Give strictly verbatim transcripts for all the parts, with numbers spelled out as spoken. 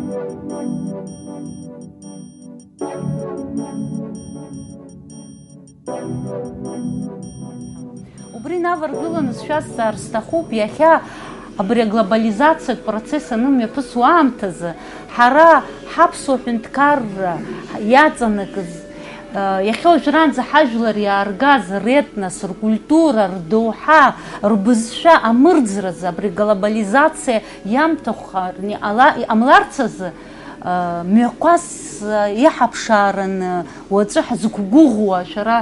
Убри инаваргыланы сшәазҵаар сҭахуп, иахьа абри аглобализациатә процесс анымҩаԥысуа аамҭазы, ҳара ҳаԥсуа ҳәынҭқарра иаҵанакыз, иахьа уажәраанӡа ҳажәлар иааргаз ретнос, ркультура, рдоуҳа, рбызшәа амырӡразы абри аглобализациа иамҭахәхараны иҟала-, иҟамларц азы, мҩақәас иаҳаԥшаараны уаҵәы ҳзықәгәыӷуа шәара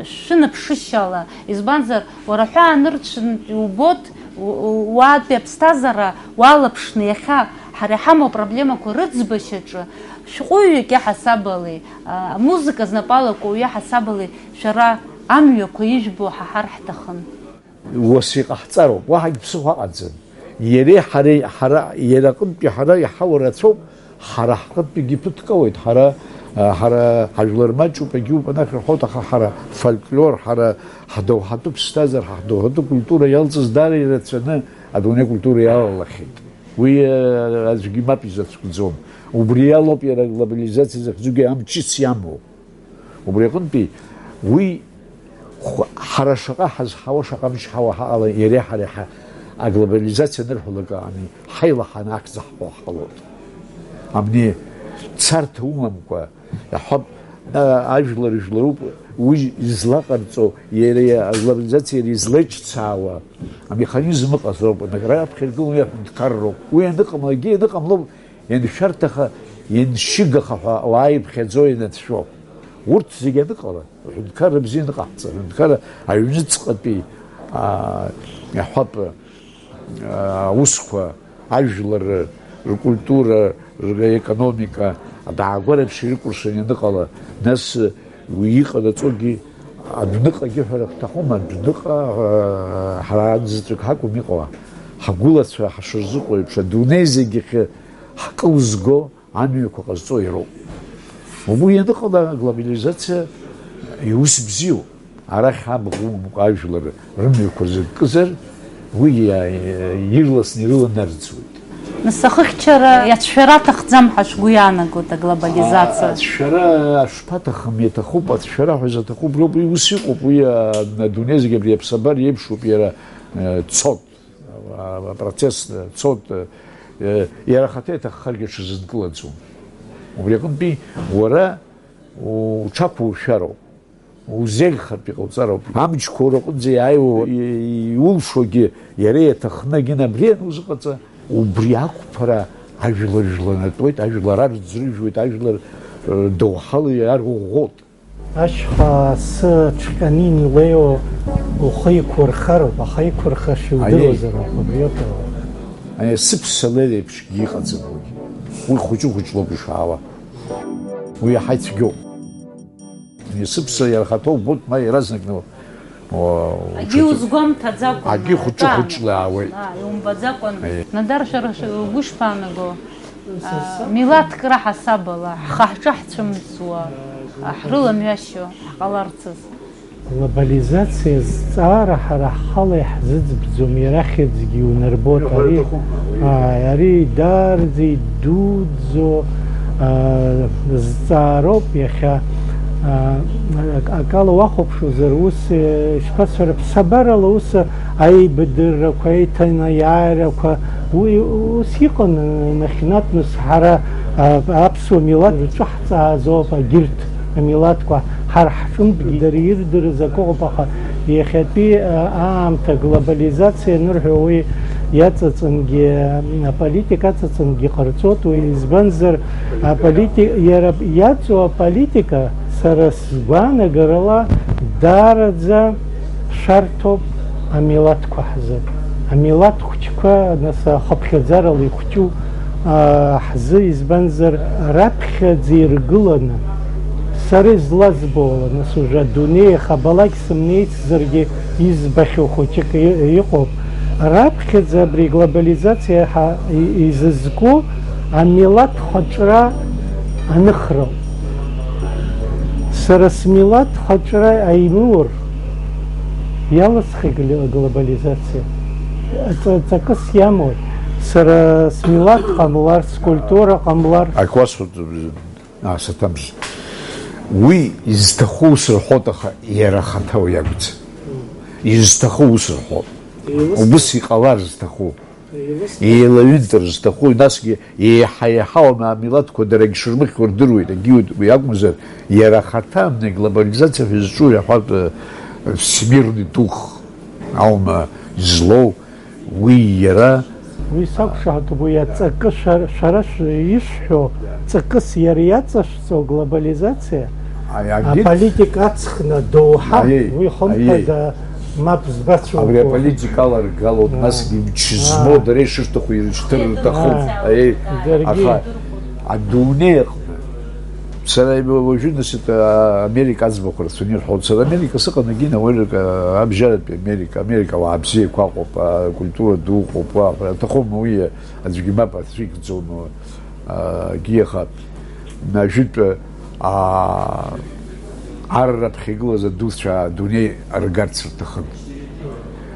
шәынаԥшышьала, избанзар, уара ҳәаанырцәынтә иубоит, у-, у-, уаатәи аԥсҭазаара уалаԥшны иахьа ҳара иҳамоу апроблемақәа рыӡбашьаҿы шәҟәыҩҩык иаҳасаб али, а, амузыка знапалақәоу иаҳасаб али шәара амҩақәа ижәбо ҳаҳар ҳҭахын. Ус иҟаҳҵароуп, уаҳагь ԥсыхәа аҟаӡам. Иареи ҳареи, ҳара, иара аҟынтәи ҳара иҳауа рацәоуп, ҳара ҳҟынтәигьы ԥыҭк ауеит, ҳара, а, ҳара ҳажәлар маҷуп, егьиуп анахь рҳәоит, аха ҳара фольклор, ҳара ҳдоуҳатәы ԥсҭазаара, ҳдоуҳатәы культура иалҵыз даара ирацәаны адунеи акультура иалалахьеит. Уи, а, аӡәгьы мап изацәкӡом. Убри алоуп иара аглобализациа захьӡугьы амчыс иамоу. Убри аҟынтәи уи хә-, ҳара шаҟа ҳазҳауа, шаҟа мчы ҳауа ҳаҟала, иареи ҳареи ҳа-, аглобализациа анырҳәалак ами, ҳаилаҳаны ахьӡ ҳҳәо ҳҟалоит. Абни царҭа умамкәа, иаҳҳәап, а, ажәлар жәларуп, уи излаҟарҵо, иара аглобализациа иара излеиҿцаауа, амеханизм ыҟазароуп, раԥхьа иргыло иаҳәынҭқарроуп. Уи аныҟамлагьы, аныҟамло, ианшәарҭаха, ианшьыгаха ҳәа ауаа иԥхьаӡо ианацәшәо. Урҭ зегьы аныҟала, аҳәынҭқарра бзиа аныҟаҳҵа, аҳәынҭқарра аҩныҵҟатәи, аа, иаҳҳәап, аа, аусқәа, ажәлар ркультура, рекономика, адаагәара еиԥш ирыкәыршан ианыҟала, нас уи иҟанаҵогьы адәныҟагьы ҳәара ҳҭахума, адәныҟа, аа, ҳара аӡәзаҵәык ҳакәым иҟоу, ҳгәылацәа ҳашырзыҟоу еиԥш, адунеи зегьы хьы-, ҳкылзго, амҩақәа ҟазҵо иароуп. Угәы ианыҟала аглобализациа иус бзиоуп. Арахь абӷа умамкәа ажәлар рымҩақәа рзы ккызар, уи иа-, ирласны ирыланарӡуеит. Нас ахыхьчара иацәшәара аҭахӡам ҳәа шәгәы иаанагоит аглобализациа? А, ацәшәара шԥаҭахым, иаҭахуп, ацәшәара ҳәа изаҭаху убриоуп, уи ус иҟоуп, уи, а, адунеи зегьы абри аԥсабар иеиԥшуп, иара, э, цот. Апроцесс цоит, иара ахаҭа иаҭаххаргьы аҽазынкылаӡом. Убри аҟынтәи уара уҽақәушәароуп, узеиӷьхартә иҟауҵароуп. Амчқәа ураҟынӡа иааиуа иулшогьы иара иаҭахны агьын абри анузыҟаҵа, убри ақәԥара ажәлар жәланатәуеит, ажәлар арӡрыжәуеит, ажәлар, э, доуҳала иарӷәӷәоит. Ашьха асы ҽҟьаны инлеиуа ухы иқәурхароуп, аха иқәырхаша иудыруазароуп, убриоуп. Ани сыԥса леиреиԥшгьы иҟаӡам уи. Уи хәыҷы-хәыҷлоуп ишаауа. Уи иаҳа ицәгьоуп. Ани сыԥса иара хаҭоу убоит, ма иаразнакны, о, Акгьы уҽаҿы-, узгәамҭаӡакәан, акгьы хәыҷы-хәыҷла аауеит. А, иумбаӡакәан. Аиеи. Надар, шәара ш-, угәы шԥаанаго? Милаҭк раҳасабала, ҳхы-ҳҿы ҳцәымӡуа, ҳрыламҩашьо ҳҟаларцаз. Глобализациа зҵаара ҳара ҳхала иаҳзыӡбӡом, иара ахьӡгьы иунарбоит. Ари, ааи, ари даараӡа идуӡӡо, аа, зҵаароуп иахьа, аа, ак-, акала уахәаԥшуазар, ус, э, ишԥасҳәара, ԥсабарала ус аибадыррақәа, аиҭанаиааирақәа, уи ус иҟан, нахьхьи-наҭ ҳара, а, аԥсуа милаҭ рҿаҳҵаазоуп, агьырҭ амилаҭқәа ҳара ҳҿынтәгьы дара ирдырыз акы ыҟоуп, аха иахьатәи, а, аамҭа глобализациа анырҳәо уи иаҵаҵангьы, аполитика аҵаҵангьы ҟарҵоит, уи избанзар, аполити-, иара иаҵоу аполитика, сара сгәаанагарала, даараӡа шәарҭоуп амилаҭқәа ҳзы. Амилаҭ хәыҷқәа, нас, ахыԥхьаӡарала ихәҷу, а, ҳзы, избанзар, раԥхьаӡа иргыланы, сара излазбо ала, нас, уже адунеи иахьабалак сымнеицзаргьы избахьоу хәыҷык и-, иҟоуп. Раԥхьаӡа абри глобализациа ҳа-, и-, изызку амилаҭ хәаҿра аныхроуп. Сара смилаҭ хәаҿра аимур, иалысхи гли-, глобализациа? Ҵа-, ҵакыс иамои? Сара смилаҭ ҟамлар, скультура ҟамлар. Акы уасҳәоит, аа, саҭамз. Уи изҭаху ус рҳәоит, аха иара ахаҭа уи акәӡам. Изҭаху ус рҳәоит. Еилыс- Убыс иҟалар зҭаху. Еилыс- Еилаҩынтыр зҭаху, насгьы еиҳа-еиҳа амилаҭқәа дара егьшырмыхьуа рдыруеит, егьиуеит, уи акәымзар, иара ахаҭа, амни, аглобализациа ҳәа изҿу иаҳәатә, э, всемирный дух аума излоу, уи иара. Уи сақәшаҳаҭуп, уи аҵакы шәара, шәара шә-, ишәҳәо, ҵакыс иара иаҵашәҵо аглобализациа, Аи, агит- аполитика аҵхны доуҳа, Аиеи, уи хымԥада аиеи. Мап збацәоуп. Абри аполитика аларгало, А. Насгьы мчы А. Змоу дара ишырҭаху ирышьҭыр рҭахуп. А. Аиеи. Даргьы. Аха адунеи аҟны Сара уажәы, нас, это, Америка аӡбахә рацәаны ирҳәоит. Сара Америка сыҟан, егьин, ауаҩрак, а, абжьаратәи Америка, Америка ауаа бзиақәа ыҟоуп, акультура ду ыҟоуп, уа, аҭахума уи, аӡәгьы мап ацәикӡом, а, егьи, аха, ажәытә, а, ар раԥхьа игылаз адуцәа адунеи ргарц рҭахын.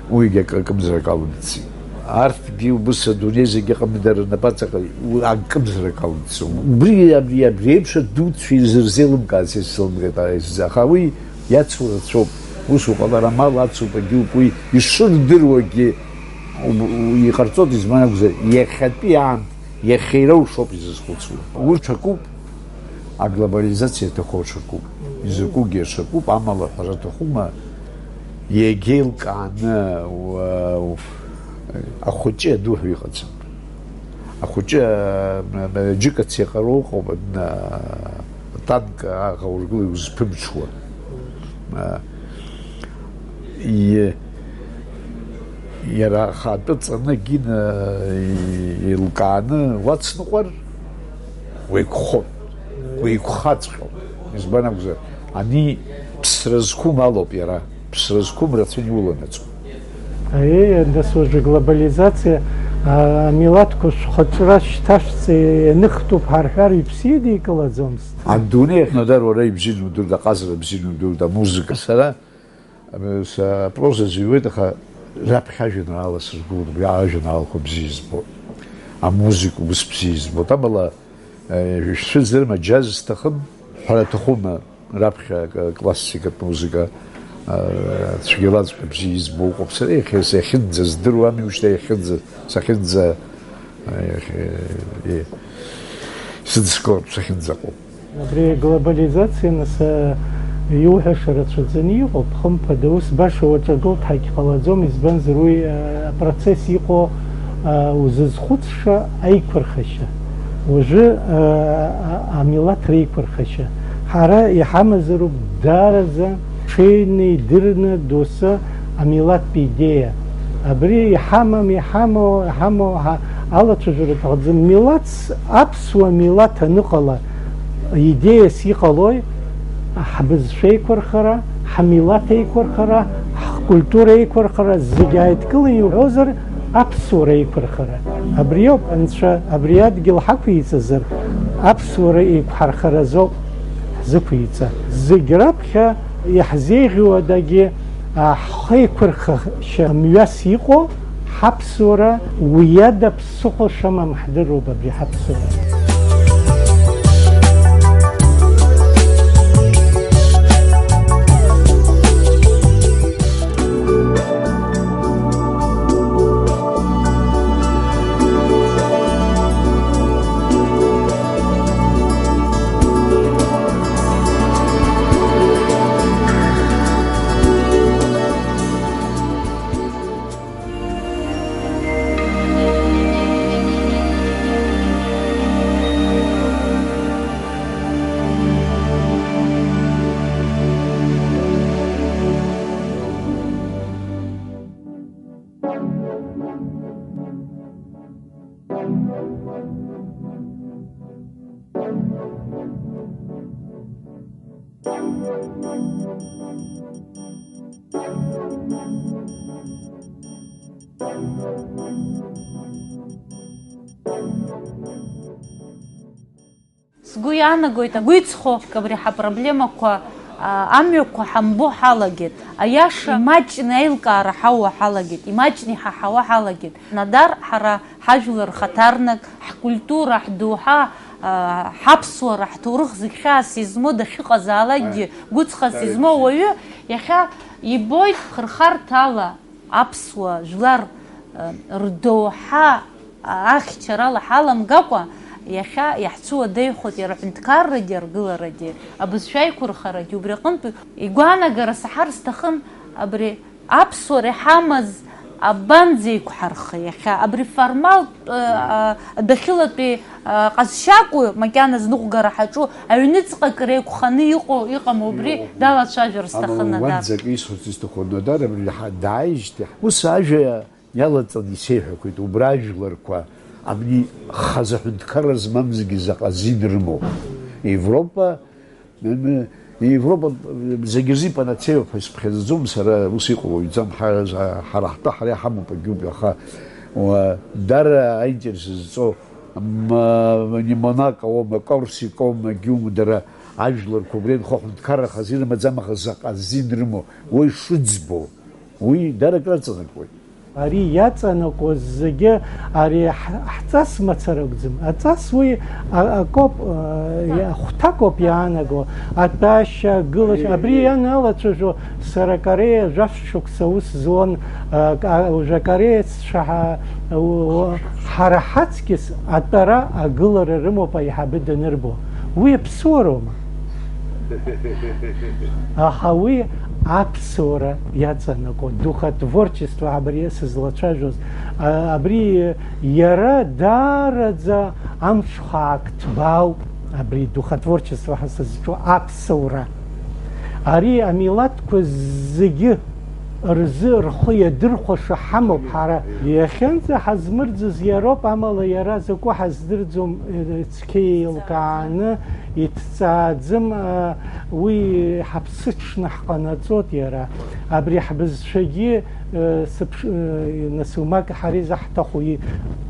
Уигьы акы, акымзарак алымҵит. Арҭгьы убыс адунеи зегьы ыҟами, дара рнапаҵаҟа у-, акымзарак алымҵит. Убри абри, абри еиԥш адуцәа изырзеилымкаац исзеилымкааит, аха уи иацу рацәоуп. Ус уҟалар амал ацуп, агьуп, уи ишырдыруагьы у-, у-, иҟарҵоит, избан акәзар, иахьатәи аамҭа, иахьа ироушоуп изызхәыцуа. Урҭ акуп. Аглобализациа аҭаху аҽакуп, изакәугьы аҽакуп, амала ҳәара аҭахума, иагьеилкааны, уа-, ахәыҷы аду ҳәа иҟаӡам. Ахәыҷы, а, м-, м-, џьыкац иаҟароу ыҟоуп, а, атанк аӷа ургыла иузԥымҽуа. А, и-, иара ахатәы ҵаны, гьина, и-, еилкааны уацныҟәар, уеиқәхоит, уеиқәхаҵәҟьоуп. Избан акәзар, ани ԥсра зқәым алоуп иара, ԥсра зқәым рацәаны иуланаҵом. Аиеи, нас уажәы глобализациа, а, амилаҭқәа шәхаҿра шьҭашәҵа ианыхтәуп ҳарҳәар, иԥсы идикылаӡомызт. Адунеи аҟны, дар, уара ибзианы удыруеит, аҟазара бзианы удыруеит, амузыка. Сара Са апроза зыҩуеит, аха раԥхьа ажәеинраала сызгәыӷуеит, убри ажәеинраалақәа бзиа избоит. Амузыка ус бзиа избоит. Амала, э, шәцәыӡырма, џьаз сҭахым, ҳәара аҭахума, раԥхьа к-, классикатә музыка, э, цәгьалаҵәҟьа бзиа избо ыҟоуп. Сара иахьа, иахьынӡа здыруами, ушьҭа иахьынӡа, сахьынӡа, э, иахьа, э, сыдыскылартә сахьынӡаҟоу. Абри аглобализациа, нас, а, иуҳәаша рацәаӡаны иҟоуп, хымԥада, ус баша уаҿагылт ҳәагь ҟалаӡом, избанзар, уи, а, апроцесс иҟоу, а, узызхәыцша аиқәырхашьа. Уажәы, а, а, амилаҭ реиқәырхашьа. Ҳара иҳамазароуп даараӡа ҽеины, идырны, доусы амилаҭтә идеиа. Абри иҳамам, иҳамоу, иҳамоу ҳа-, алацәажәара аҭахӡам. Милаҭс, аԥсуа милаҭ аныҟала, идеиас иҟалои? Ҳбызшәа еиқәырхара, ҳмилаҭ еиқәырхара, ҳкультура еиқәырхара, зегь ааидкыланы иуҳәозар, аԥсуара еиқәырхара. Абриоуп, Анцәа абри адгьыл ҳақәиҵазар, аԥсуара еиқәҳархаразоуп ҳзықәиҵа. Зегь раԥхьа иаҳзеиӷьу адагьы, а, ҳхеиқәырхашьа мҩас иҟоу ҳаԥсуара, уи ада ԥсыхәа шамам ҳдыруп абри ҳаԥсуара. Сгәы иаанагоит агәиҵхо абри ҳапроблемақәа А, амҩақәа ҳамбо ҳалагеит, аиаша имаҷны аилкаара ҳауа ҳалагеит, имаҷны иҳаҳауа ҳалагеит. Надар, ҳара ҳажәлар хаҭарнак, ҳкультура, ҳдоуҳа, а, ҳаԥсуара, ҳҭоурых зегь хьаас измоу дахьыҟазаалакгьы, гәыҵхас измоу уаҩы иахьа ибоит хырхарҭала аԥсуа жәлар, э, рдоуҳа ахьчарала ҳаламгакәа, иахьа иаҳцәыуадаҩхоит иара аҳәынҭқаррагьы аргыларагьы, абызшәа аиқәырхарагьы. Убри аҟынтә игәаанагара саҳар сҭахын, абри аԥсуара иҳамаз абанӡеиқәҳархеи иахьа? Абри формалтә, э, а, адәахьылатәи, э, ҟазшьакәу, макьана зныҟәгара ҳаҿу, аҩныҵҟа акыр еиқәханы иҟоу, иҟам, убри далацәажәар сҭахын, Амала Надар. Уанӡа акы исҳәарц исҭаху, Надар, абри ҳа-, дааижьҭеи, ус ажәа иалаҵаны исеиҳәақәеит, убра ажәларқәа абни хазы аҳәынҭқарра змамзгьы заҟа азин рымоу. Европа, м, Европа зегьы рзы ипанацеиоуп ҳәа сыԥхьаӡаӡом сара, ус иҟоу уаҩӡам, ҳара, ҳара ҳтәы ҳара иҳамоуп, агьуп, аха, уа, дара аинтерес зҵоу, м, ани Монако аума, Корсика аума, агьума, дара ажәларқәа убри анхо аҳәынҭқарра хазы ирымаӡам, аха заҟа азин рымоу, уи шыӡбо, уи дара акраҵанакуеит. Ари иаҵанакуаз зегьы ари ҳ-, ҳҵас мацара акәӡам. Аҵас уи а-, акоуп, а, иа-, ахәҭакоуп иаанаго, атәашьа, агылашьа. Абри ианалацәажәо сара Кореиа жәаф шықәса аус зуан, а, ка-, уажәы акорееццәа ҳа-, у-, ҳара ҳаҵкьыс атәара агылара рымоуп аиҳабы данырбо. Уи аԥсуароума? Аха уи аԥсуара иаҵанакуа, духотворчество абри сызлацәажәоз, а, абри иара даараӡа амҽхак ҭбаауп, абри духотворчество ҳәа сызҿу аԥсуара. Ари амилаҭқәа зегьы рзы рхы иадырхәаша ҳамоуп ҳара. Иахьанӡа ҳазмырӡыз иароуп, амала иара закәу ҳаздырӡом, цқьа еилкааны иҭҵааӡам, уи ҳаԥсыҽны ҳҟанаҵоит иара. Абри ҳбызшәагьы, сыԥш-, нас умак ҳара изаҳҭаху и-,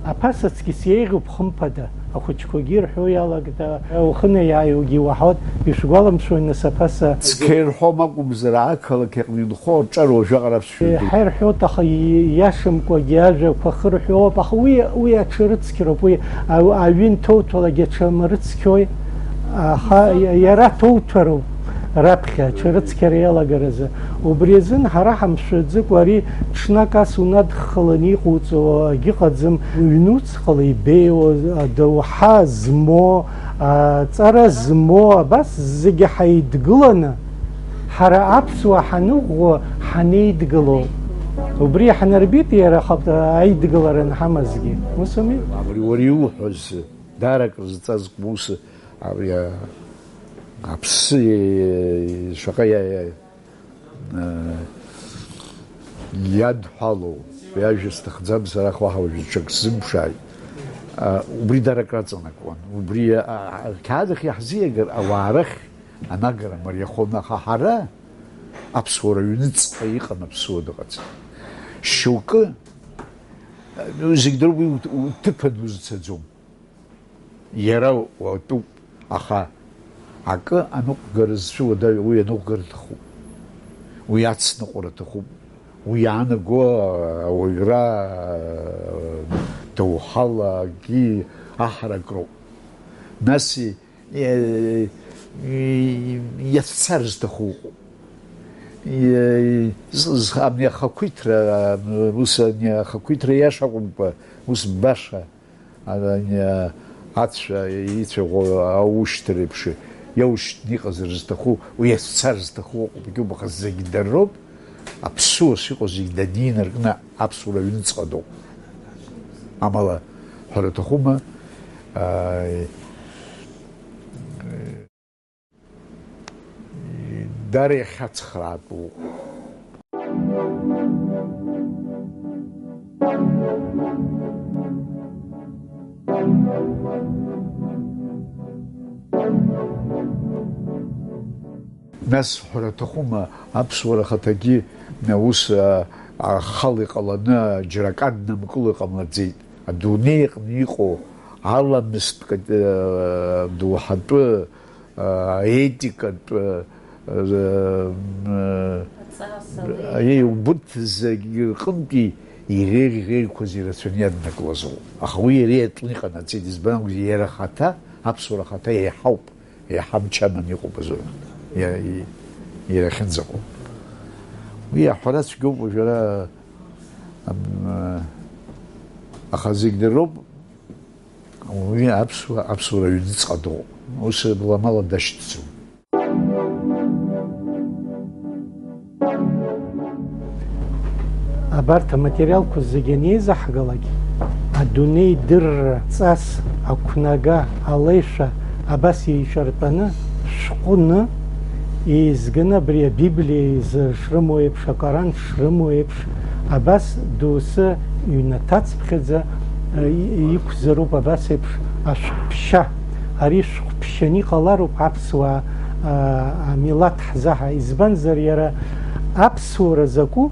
аԥасаҵкьыс еиӷьуп, хымԥада. Ахәыҷқәагьы ирҳәо иалагт, а, ухы наиааиуагьы уаҳауеит, ишәгәаламшәои, нас, аԥаса? Цқьа ирҳәом акәымзар, ақалақь аҟны инхо аҿар уажәаҟара аԥсшәа. Еиҳа ирҳәоит, аха и-, ииашамкәагьы ажәақәа хырҳәоуп, аха уи, уи аҽарыцқьароуп, уи а-, аҩы нҭоуҭәалагьы аҽамырыцқьои, аха иа-, иара ҭоуҭәароуп раԥхьа аҽарыцқьара иалагаразы. Убри азын ҳара ҳамшәаӡыкәа ари ҽнак ас унадххыланы иҟоуҵо агьыҟаӡам. Уҩнуҵҟала ибеиоу, адоуҳа змоу, аҵара змоу, абас зегьы ҳаидгыланы, ҳара аԥсуаа ҳаныӷәӷәо ҳанеидгыло. Убри иаҳнарбеит иара ахатә аидгылара анҳамазгьы. Ус ауми? Абри уара иуҳәаз даара акрызҵазкуп ус, абри, а, аԥсы, е, шаҟа иа-, иа-, иадҳәалоу, уи ажәа сҭахӡам сара, аха уаҳа уажәы ҽак сзымԥшааит. А, убри дара акраҵанакуан. Убри, а, а, ақьаад ахь иаҳзиагар, ауаа рахь анагара мариахон, аха ҳара аԥсуара ҩныҵҟа иҟан, аԥсуа дыҟаӡам. Шьоукы, а, зегь дроуп, уи уҭ-, уҭыԥан узцаӡом. Иара уатәуп, аха акы аныҟәгара зцәыуадаҩу уи аныҟәгара аҭахуп. Уи ацныҟәара аҭахуп. Уи иаанаго ауаҩра доуҳала акгьы аҳаракроуп. Нас и-, и-, и-, иацәцар зҭаху ыҟоуп. И-, и-, з-, з-, абни ахақәиҭра, ус ани ахақәиҭра иаша акәымкәа, ус баша. Ани ацәа ицәаӷәо аушьҭыр еиԥш иаушьҭны иҟазар зҭаху, уи иацәцар зҭаху ыҟоуп, егьуп, аха зегь дароуп, аԥсуас иҟоу зегь данинаркны аԥсуара аҩныҵҟа доуп. Амала, ҳәара аҭахума, аа, Дара иахьацхраатәу. Нас ҳәара аҭахума, аԥсуара ахаҭагьы ус, а, ахала иҟаланы џьара акы аднамкыло иҟамлаӡеит. Адунеи аҟны иҟоу аламыстә каҭ-, а, доуҳатәы аетикатә, Р-, м, Аҵас, алеи. Аиеи, убырҭ зегь рҟынтәи иреиӷьу иреиӷьқәаз ирацәаны иаднакылаз ауп. Аха уи иара иатлны иҟанаҵеит, избан акәзар, иара ахаҭа, аԥсуара ахаҭа еиҳауп, еиҳа амч аманы иҟоуп азы, иа-, и-, иара ахьынӡаҟоу. Уи аҳәара цәгьоуп уажәы ара, ам, аха зегь дыроуп, уи аԥсуа, аԥсуара аҩныҵҟа дыҟоуп. Ус бла мала дашьҭӡом. Абарҭ аматериалқәа зегьы анеизаҳгалак, адунеи дырра ҵас ақәнага алеишәа абас еиҿартәаны, шәҟәны еизганы, абри Абиблиа изы шрымоу еиԥш, Акоран шрымоу еиԥш, абас доусы ҩнаҭацԥхьаӡа, э, и-, иқәзароуп абас еиԥш ашәҟәԥшьа. Ари шәҟәԥшьаны иҟалароуп аԥсуаа, а, амилаҭ ҳзаҳа. Избанзар, иара аԥсуара закәу,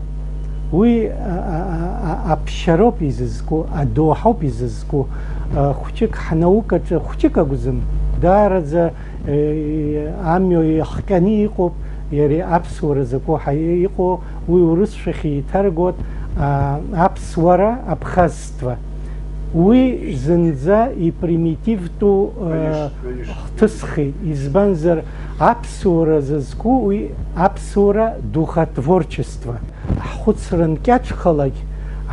уи, а, а, а, а, аԥшьароуп изызку, адоуҳоуп изызку. А, хәҷык ҳнаукаҿы, хәҷык акәӡам, даараӡа, э, амҩа иахҟьаны иҟоуп, иара аԥсуара закәу ҳа-, иҟоу, уи урысшәахь еиҭаргоит, а, аԥсуара, абхазство. Уи зынӡа ипримитивтәу, э, Конечно, конечно. Хҭысхеит. Избанзар, аԥсуара зызку уи аԥсуара духотворчество. Ҳхәыцра нкьаҿхалак,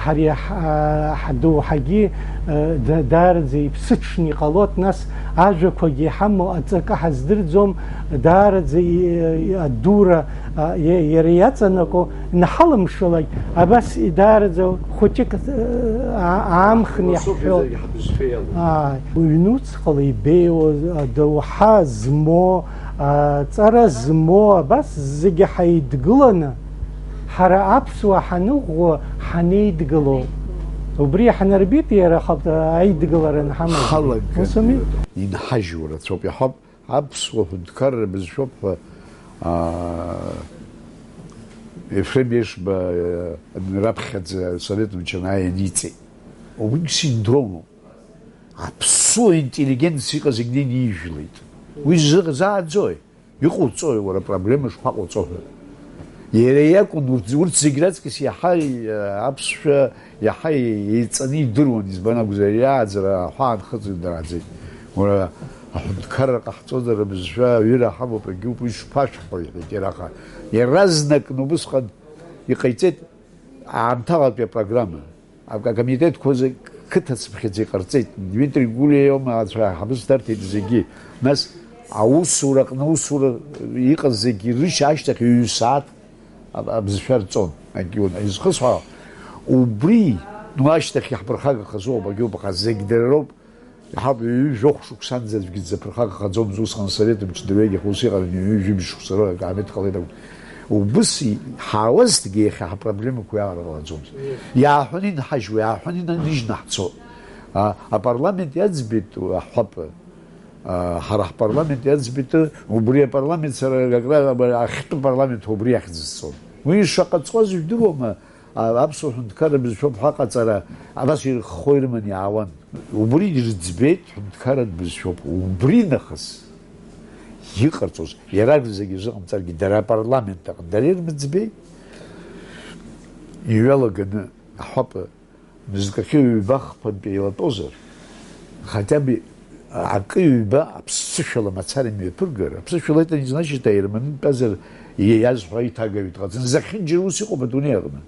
ҳари ҳ-, ҳдоуҳагьы, э, да-, даараӡа иԥсыҽны иҟалоит, нас ажәақәагьы иҳамоу аҵакы ҳаздырӡом, даараӡа и-, и-, адура, а, и-, иара иаҵанакуа, инҳалымшалак, абас даараӡа хәыҷык, э, а-, аамхны иаҳҳәо. Философиазегьы ҳабызшәа иалоуп. Ааи, уҩнуҵҟала ибеиоу, адоуҳа змоу, аҵара змоу, абас зегьы ҳаидгыланы, ҳара аԥсуаа ҳаныӷәӷәо ҳанеидгыло. Убри ҳнарбеит иара ахатә аидгылара анҳамаз. Ҳалаган. Ус ауми? Инҳажьу рацәоуп, иаҳҳәап, аԥсуа ҳәынҭқарра бызшәоуп ҳәа, аа, Ефрем Ешба, э, раԥхьаӡа Совет мчы анааи аниҵеит. Убригь синдромуп. Аԥсуа интеллигенциа иҟаз зегь неины ижәлеит. Уи зы-, зааӡои? Иҟоуҵои, уара, апроблема шԥаҟоуҵо ҳәа? Иара иакәын урҭ, урҭ зегь раҵкыс иаҳа, э, аԥсшәа иаҳа еиҵаны идыруан, избан акәзар, иааӡара аҳәаа нхыҵ дааӡеит. Уара, аҳәынҭқарра ҟаҳҵозар, абызшәа аҩыра ҳамоуп, егьуп, уи шԥашәҳәо, иҳәеит иара, аха иаразнакны убысҟан иҟаиҵеит аамҭалатәи апрограмма. Акомитетқәа зегь қыҭацыԥхьаӡа иҟарҵеит. Дмитри Гәлиа иоума, анцәа аиҳабыс дарҭеит зегьы. Нас аусураҟны аусура иҟаз зегьы ирышьҭа ашьҭахь ҩ-сааҭ аб-, абызшәа рҵон. Агьион, изхысҳәаауа, убри, ну, ашьҭахь иаҳԥырхагахаз ыҟоуп, агьоуп, аха зегь дара роуп. Иҳауп, ҩажәи жәохә шықәсанӡа аӡәгьы дзаԥырхагахаӡомызт, усҟан асовет мчы дырҩегьых ус иҟан, ҩажәи жәибжь шықәса рыла акаамеҭ ҟалеит акәын. Убыс и-, ҳаауазҭгьы иахьа ҳапроблемақәа иаалырҟанаҵомызт. Иааҳәаны инҳажьуа, иааҳәаны инаныжьны ҳцо. А, апарламент иаӡбеит, аҳәап, а, ҳара ҳпарламент иаӡбеит, убри апарламент сара акра, ахьтәы парламент убри ахьӡ сҵон. Уи шаҟа ҵуаз жәдыруама? А, аԥсуа ҳәынҭқарра бызшәоуп ҳәа аҟаҵара абас ирыххо ирыманы иаауан. Убри ирыӡбеит ҳәынҭқарратә бызшәоуп. Убри нахыс иҟарҵоз, иара зегьы рзыҟамҵаргьы, дара апарламент аҟны дара ирмыӡбеи? Иҩалаганы, аҳәап, мызкахьы ҩба хԥантәи еилатәозар, хотя бы акы-ҩба аԥсышәала мацара имҩаԥыргар, аԥсышәала это не значит, аерманы дтәазар, иазҳәо аиҭагаҩ дҟаҵаны, зехьынџьара ус иҟоуп адунеи аҟны.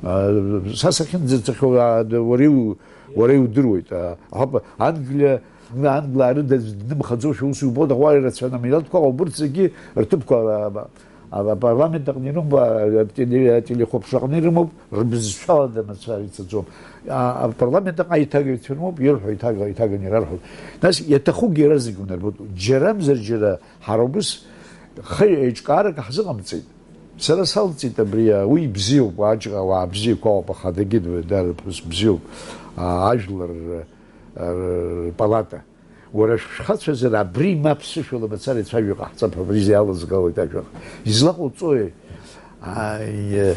А, са сахьынӡацахьоу, а, д-, уара иу-, уара иудыруеит. А, аҳәап, Англиа, Англаа рыда днымхаӡошәа ус иубоит, аӷәара ирацәаны, амилаҭқәа ыҟоуп, урҭ зегьы рҭыԥқәа, а, а, апарламент аҟны ирымоуп, а, ателе-, ателехәаԥшраҟны ирымоуп, рыбызшәала дамацара ицаӡом. А, апарламент аҟны аиҭагаҩцәа ирымоуп, ирҳәо иҭага-, иҭаганы ирарҳәоит. Нас иаҭахугьы иаразнак унарбоит. Џьарамзар џьара ҳара убыс хы-, еиҿкаарак ҳзыҟамҵеит. Сара салҵит абри, а, уи бзиоуп, аџьра ауаа бзиақәа ыҟоуп, аха дагьы д-, дара ԥҳәыс бзиоуп, а, ажәлар р-, р-, рпалата. Уара шәхацәазар абри ма ԥсышәала мацара ицәажәо ҟаҳҵап ҳәа абри иалазгалоит ажәа. Излаҟоуҵои? Аи,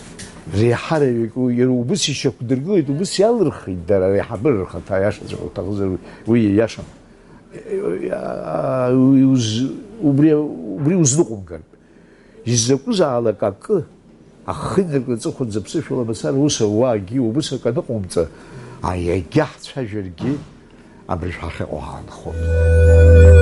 реиҳараҩык уи, иара убыс ишьақәдыргылеит, убыс иалырхит дара, аиҳабыра рхаҭа, аиашаҵәҟьа уҭахызар, уи, уи ииашам. Уи уз-, убри, убри узныҟәымгартә. Изакәызаалак акы ахы инаркны аҵыхәанӡа аԥсышәала мацара аус ауаагьы убыс акы аныҟоумҵа, аиагьа ҳцәажәаргьы абыржә ҳахьыҟоу ҳаанхоит.